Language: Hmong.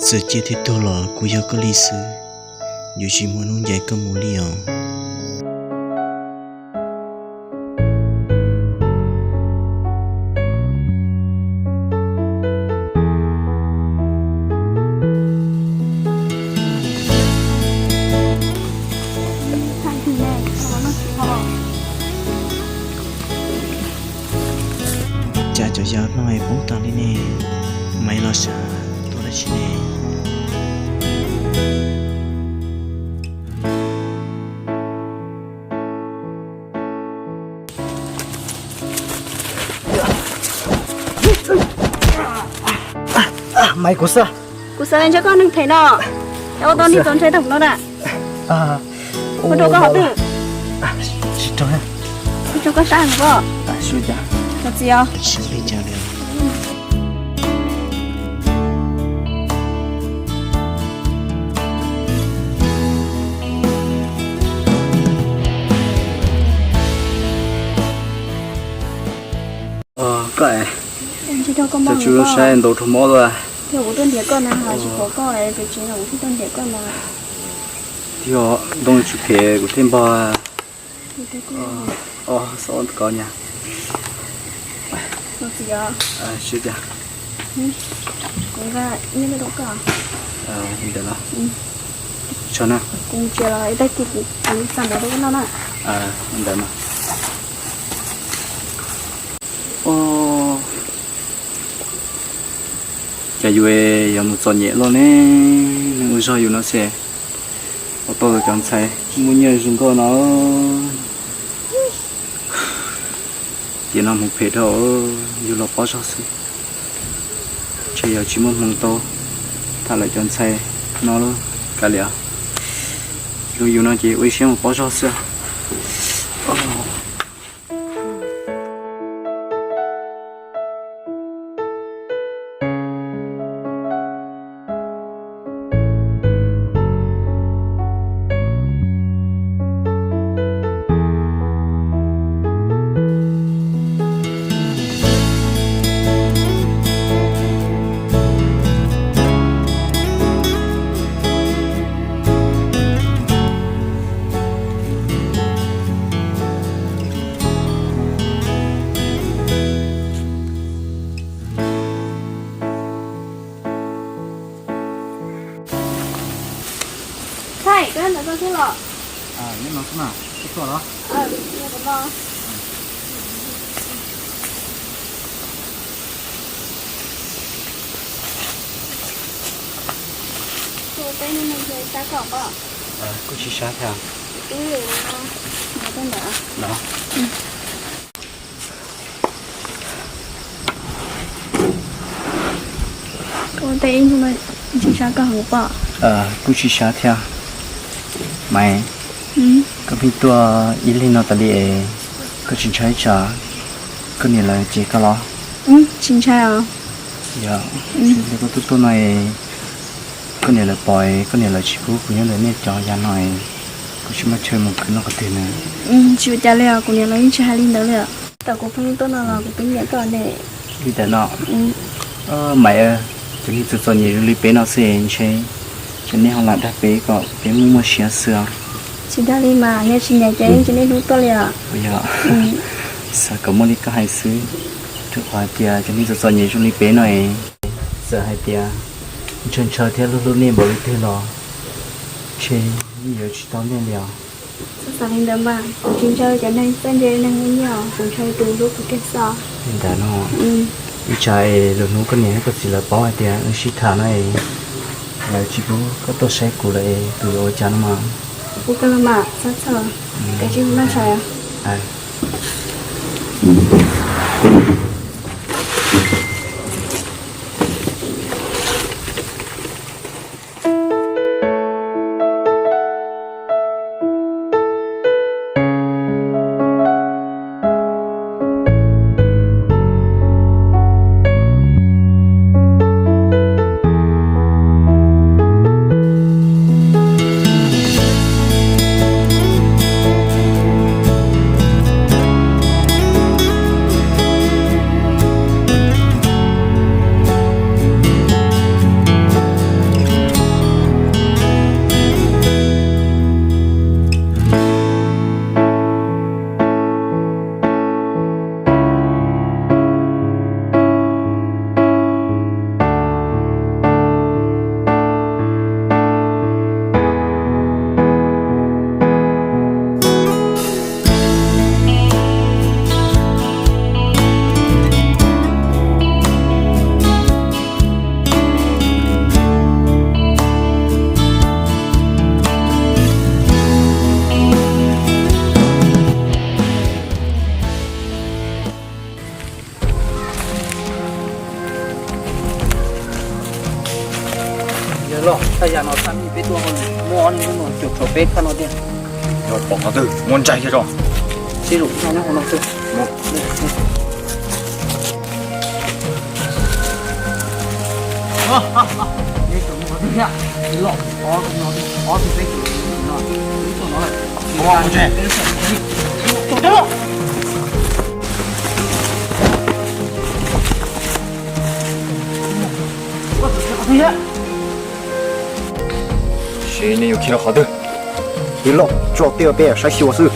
Txawm ciaj thiab tuag los kuv yog koj li xwb, yuav tsis muaj hnub ncaim koj mus li os. Cas cov yau no poob tag li ne, Maiv los sab tuaj dab tsi ne? Maiv, kuv xwb. Kuv xav ntshe koj neeg phem no, ua tau neeg txaus ntshai tag no na. Kuv rau koj qhov twg? Kuv rau koj sab heev pob. Txiv os. Koj, tsis tau koj mog, saib ntau dhau mob dua. Yog kuv tuaj ntiav koj na, tsis pom koj pem tsev no kuv thiaj tuaj ntiav koj na. Yog ntoo tsis phem kuv thiaj npog. Xav ua koj nyab. Kuv nqa ib lub rau koj. Ntawm no. Tso na. Kuv ntsia los tag kis kuv xa ntawv rau koj noj na. Ntawm no. Cas yus yuav mus txom nyem loj ne, neeg ua zog yus no xwb, ua tau cov ntxhais muaj nyiaj zoo nkauj no. Tiam no hmoov phem dhau, yus los pob zog xwb, ntshe yog tsis muaj hmoo tau tham lawv cov ntxhais no lawm. Kav liam, zoo yus no ces ua ib siab mus pob zog xwb. Thaij, koj ntawd koj twb los. Nyob no xwb na, koj tuaj los? Nyob no. Kuv peb hnub no sab koj pob. Kuj tsis sab thiab. Twb no. Kuv peb hnub no tsis sab koj heev pob. Kuj tsis sab thiab. Maiv, koj pheej tuaj ib leeg no tas li es koj tsis ntshai tsam koj niam lawv cem koj los? Tsis ntshai os. Yog, koj tuaj tuaj no es koj niam lawv pom es koj niam lawv tsis pub kuv nyob ntawm nej cov yav no es kuv tsis muaj chaw mus khwv noj qhov twg na. Tsis ua cas li os, kuv niam lawv yeej tsis hais li ntawd li os. Thaum kuv pheej tuaj no los kuv pheej nyiam koj ne. Li ntawm no. Maiv, cov neeg txom txom nyem zoo li peb no xwb ntshe cov neeg ho lam dag peb kom peb muaj muaj siab xwb. Tsis dag li mas, yog tsis nyiam ces yeej tsis niaj hnub tuaj li os. Yog, xav kom muaj li koj hais xwb, rau qhov hais tias cov neeg txom txom nyem zoo li peb no es txawm hais tias ntshaw ntshaw thiab hlub hlub nej npaum li twg los ntshe yeej yuav tsis tau nej li os. Txhob xav li ntawd mas, kuv tsis ntshaw cov neeg txawj ntse neeg muaj nyiaj os, kuv ntshaw tus hlub kuv kiag xwb. Li ntawd no, ib tsam es lwm hnub koj niam thiab koj txiv lawv paub hais tias wb sib tham no es lawv tsis pub koj tuaj saib kuv lawm es kuv yuav ua cas no mas. Kuv pub koj los mas, txhob txhawj, kav tsij mus noj tshais. Los, thaj yam no thaj mej peb tuaj, muaj ob niag no cuam tshuam peb thaj no tiag. Yog pom qhov twg muab ntsaig kiag tso. Sib zog nyob hauv no xwb. Los, ob tug peb no, ib tug no lawm. Seb nej yuav khiav qhov twg. Ib los tso tiaj peb saib xyuas xwb.